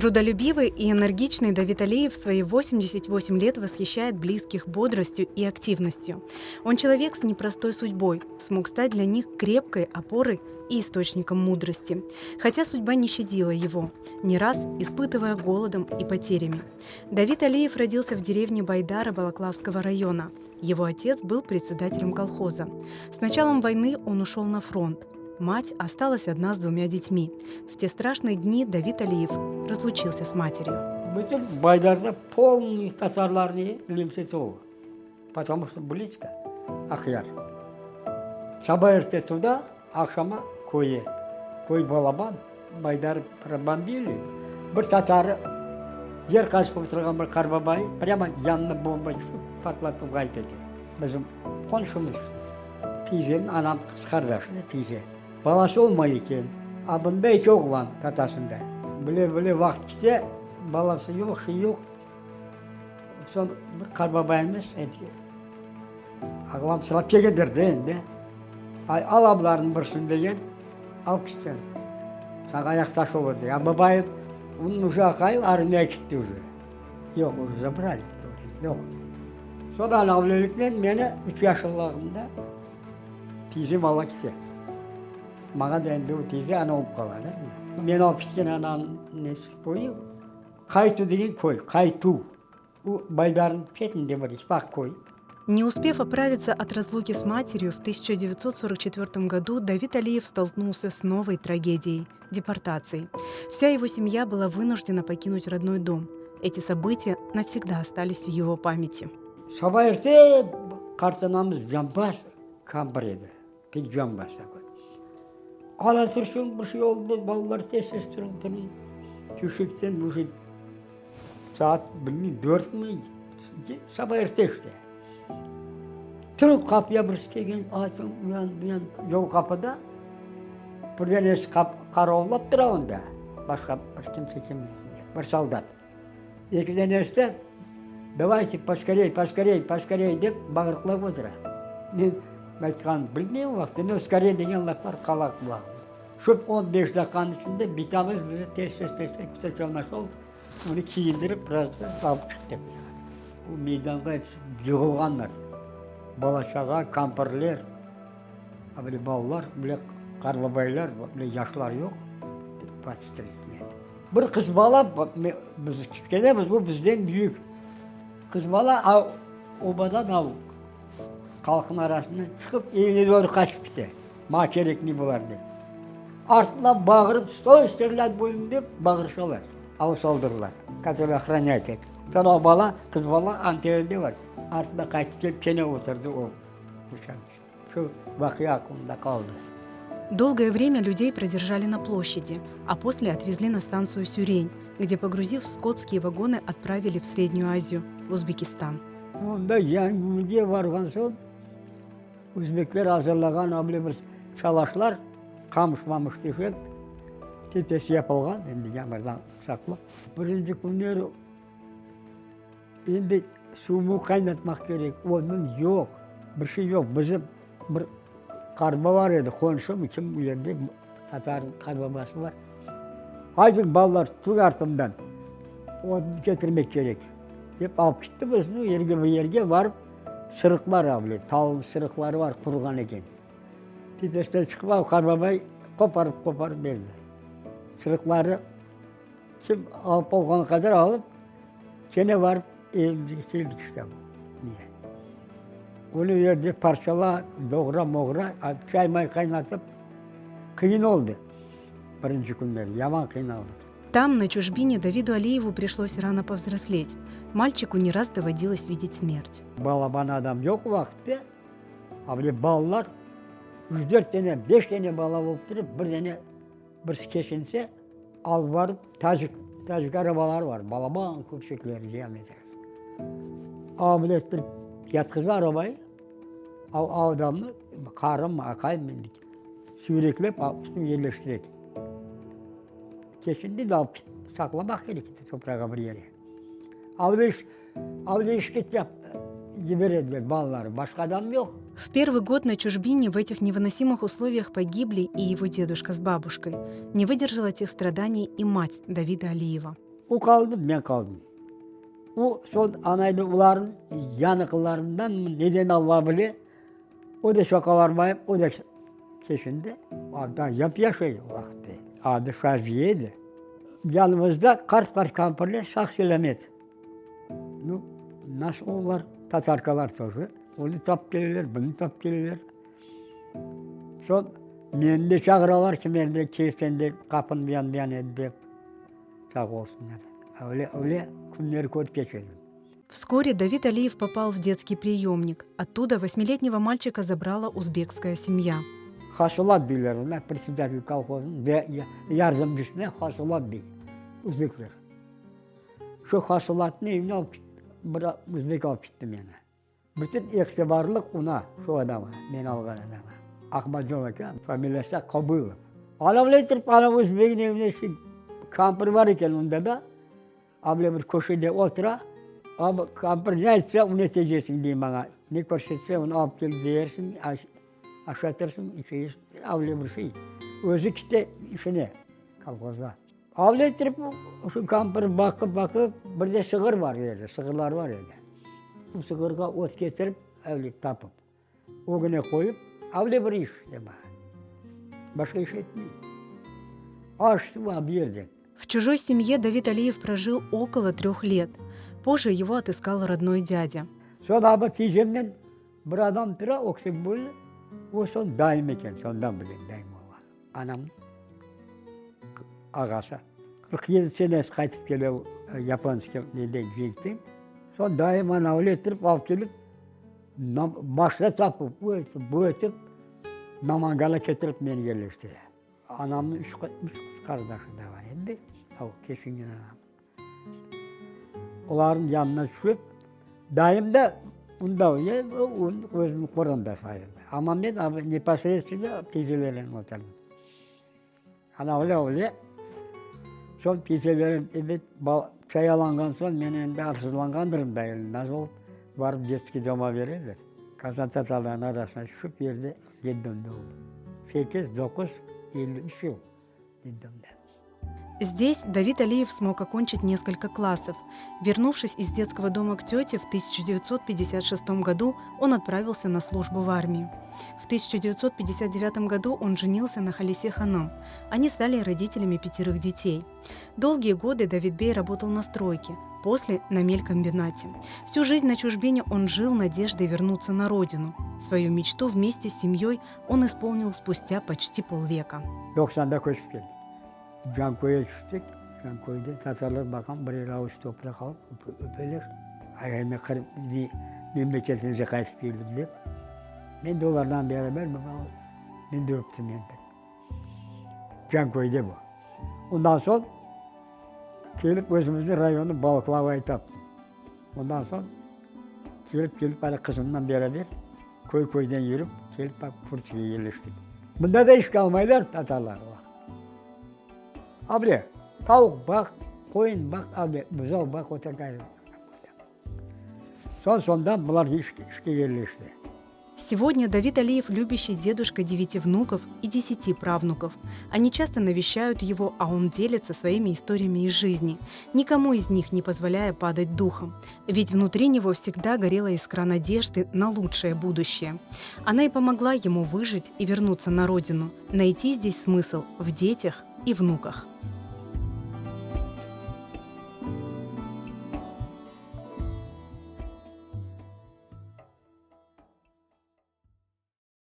Трудолюбивый и энергичный Давид Алиев в свои 88 лет восхищает близких бодростью и активностью. Он человек с непростой судьбой, смог стать для них крепкой опорой и источником мудрости. Хотя судьба не щадила его, не раз испытывая голодом и потерями. Давид Алиев родился в деревне Байдара Балаклавского района. Его отец был председателем колхоза. С началом войны он ушел на фронт. Мать осталась одна с двумя детьми. В те страшные дни Давид Алиев разлучился с матерью. Bütün Baydarda полный tatarlarnı nemse tolu. Потому что близко Aqyar. Saba erte туда, aqşama köye. Köy balaban, Baydar probombilli. Bir tatarı yer qazıp oturğan bir qarbabayı prямо yanına bomba tüşip patlatıp ğayıp ete. Bizim qonşumız. Tiyzem, anam qız qardaşı da tiyze. Balası olmay eken. A bunda eki oğlan, tatasında. Bile-bile vaqıt kete, balası yoq, şey yoq. Soñ bir qartbabayımız ağlamsırap kelgendir de endi. Ay, al ablarnıñ birisini degen, alıp ketken. Saña ayaqtaş olur degen. A babayım, onıñ uje aqayı armiyağa ketti uje. Yoq, uje zabrali, yoq. Soñ anavleliknen meni üç yaşlılığımda tiyzem ala kete. Maña da endi o tiyze ana olıp qala da. Meni alıp ketken ananıñ nesi köyü, Qaytu degen köy, Qaytu. O Baydarnıñ çetinde bir ufaq köy. Не успев оправиться от разлуки с матерью, в 1944 году Давид Алиев столкнулся с новой трагедией – депортацией. Вся его семья была вынуждена покинуть родной дом. Эти события навсегда остались в его памяти. Saba erte qartanamız canbaz kampir edi, pek canbaz такой. Ala tursın, bir şey oldı, balalar tez-tez turıñ, turıñ. Töşekten уже saat bilmeyim dörtmi, saba erte işte. Turıp qapıya birisi kelgen, açıñ, uyan, buyan, yol qapıda. Birden eski qaravullap tura onda, başqa bir kimse kelmey, bir soldat. Ekiden esti, Davayte, poskorey, poskorey, poskorey, dep bağırıqlap otura. Men aytqanımnı bilmeyim o vaqıtta, no skorey degen laflar qala qulağımda. Şu on beş daqiqanıñ içinde bitamız bizi tez-tez, tez-tez кто ço našol, onı kiyindirip, biraz alıp çıqtı. O meydanğa episi yığılğanlar, bala-çağa, kampirler, a böyle balalar, böyle qartbabaylar, böyle yaşlar yoq. Bir qız bala, biz kiçkenemiz, o bizden büyük. Qız bala av, obadan av, halqnıñ arasından çıqıp, evine doğru qaçıp kete, maña kerekmey bular dep. Artından bağırıp, stoy, strelât budem dep bağırışalar, av saldırılar, kotorıy ohranâyt etti. Soñ o bala, qız bala anterinde bar, artından qaytıp kelip kene oturdı o uçan. Şu vaqia aqlımda qaldı. Долгое время людей продержали на площади, а после отвезли на станцию Сюрень, где, погрузив в скотские вагоны, отправили в Среднюю Азию, в Узбекистан. Onda Yangige varğan soñ, özbekler azırlağan öyle bir çalaşlar, qamış-mamış töşep, tepesi yapılğan, endi yağmurdan saqlap. Birinci künleri Endi suvnı qaynatmaq kerek, odun yoq, bir şey yoq. Bizim bir qartbaba bar edi, qonşum, kim o yerde, tatarnıñ qartbabası bar. Aydıñ, balalar, tut artımdan, odun ketirmek kerek, dep alıp ketti bizni yerge, bir yerge barıp, sırıqlar avle, tal sırıqları bar, quruğan eken. Tepesinden çıqıp al, qartbabay qoparıp-qoparıp berdi. Sırıqları Kim alıp olğanı qadar alıp, kene barıp evimizge keldik işte. Niye? Öyle yerde parçala, doğra-moğra, çay-may qaynatıp, qıyın oldı birinci künleri, yaman qıynaldıq. Там, на чужбине, Давиду Алиеву пришлось рано повзрослеть. Мальчику не раз доводилось видеть смерть. Balaban adam yoq o vaqıtta, a bile balalar üç-dört dene, beş dene bala olıp turıp, bir dene Birisi keçinse, alıp barıp tacik, tacik arabaları bar, balaban köpçekleri geometrik. Alıp ettirip yatqızdı arabayı, o adamnı, qarım, aqayım endi, süyreklep alıp üstüne yerleştiredi. Keçindi de alıp saqlamaq kerek edi toprağa bir yere. Alıp Avleşke yiberediler balaları, başqa adam yoq. В первый год на чужбине в этих невыносимых условиях погибли и его дедушка с бабушкой. Не выдержала тех страданий и мать Давида Алиева. O qaldı, men qaldım. O soñ anaydı olarnıñ yanıqlarındanmı, neden Alla bile, o da çoqqa barmayıp, o da keçindi. Daa yap-yaş edi o vaqıtte. Adı Şaziye edi. Yanımızda qart-qart kampirler sağ-selâmet. Nu, nasıl olar, tatarkalar toje, onı tap keleler, bunı tap keleler. Soñ meni de çağıralar ki, men de keyften de qapını bu yan bu yan et dep. Sağ olsunlar. Öyle, öyle künleri körip keçirdim. Вскоре Давид Алиев попал в детский приемник. Оттуда восьмилетнего мальчика забрала узбекская семья. Hasılat deyler ona, председатель kolhozınıñ ve yardımcısına hasılat dey özbekler. Şu hasılatnı evine alıp bir özbek alıp ketti meni. Bütün itibarlıq ona, şu adamğa, meni alğan adamğa. Ahmadjon aka, familiyası da Kobılov. Ana bile turıp, ana özbegin evine şu kampir bar eken onda da, a bile bir köşede otura, a bu kampir ne aytsa, onı etecesiñ dey maña. Ne körsetse, onı alıp kelip berersiñ, aşatırsıñ, içiresiñ, a bile bir şey. Özü kete işine, kolhozğa. Avle ettirip, şu kampir baqıp, baqıp, bir de sığır bar edi, sığırlar bar edi. Bu sığırğa ot ketirip, avle tapıp, ögüne qoyıp, avle bir iş işte maña. Başqa iş etmeyim. Aş-suv a bu yerden. В чужой семье Давид Алиев прожил около трех лет. Позже его отыскал родной дядя. Soñ abi tiyzemnen bir adam tura, öksek boylu, o soñ dayım eken, sondan bilem dayım olğanını. Anam ağası 47 senesi qaytıp kele yaponskiy neden cenkten. Soñ dayım ana öyle ettirip alıp kelip, maşina tapıp, o etip, bu etip, Namangana ketirip meni yerleştire. Anamnıñ üç qız qardaşı da bar edi, o keçingen anam. Olarnıñ yanına tüşip, dayım da unda, özüniñ qorantası ayırdı. Amma men neposredstvenno teyzelernen oturdım. Ana öyle öyle. Soñ teyzelerim ebet çayalanğan soñ men endi arsızlanğandırım da endi nasıl olıp barıp detskiy doma bereler. Qazan tatarlarnıñ arasına tüşip yerde detdomda oldım. Sekiz, doquz, 53 yıl detdomda. Здесь Давид Алиев смог окончить несколько классов. Вернувшись из детского дома к тете в 1956 году, он отправился на службу в армию. В 1959 году он женился на Халисе Ханам. Они стали родителями пятерых детей. Долгие годы Давид Бей работал на стройке, после – на мелькомбинате. Всю жизнь на чужбине он жил надеждой вернуться на родину. Свою мечту вместе с семьей он исполнил спустя почти полвека. 90-da köçip keldik. Canköyge tüştik. Canköyde tatarlar baqam birer avuç topraq alıp öpeler. Ay, men memleketimizge qaytıp keldim dep. Men de olardan beraber men de öptim endi. Canköyde bu. Ondan soñ kelip özümizniñ rayonnı Balıqlavayı taptım. Ondan soñ kelip kelip ale qızımla beraber köy köyden yürip kelip bak Kurçığa yerleştik. Bunda da işke almaylar tatarlar o vaqıt. Able tavuq baq, qoyun baq, able buzav baq o takay. Soñ soñdan bular işke yerleşti. Сегодня Давид Алиев любящий дедушка девяти внуков и десяти правнуков. Они часто навещают его, а он делится своими историями из жизни, никому из них не позволяя падать духом. Ведь внутри него всегда горела искра надежды на лучшее будущее. Она и помогла ему выжить и вернуться на родину, найти здесь смысл в детях и внуках.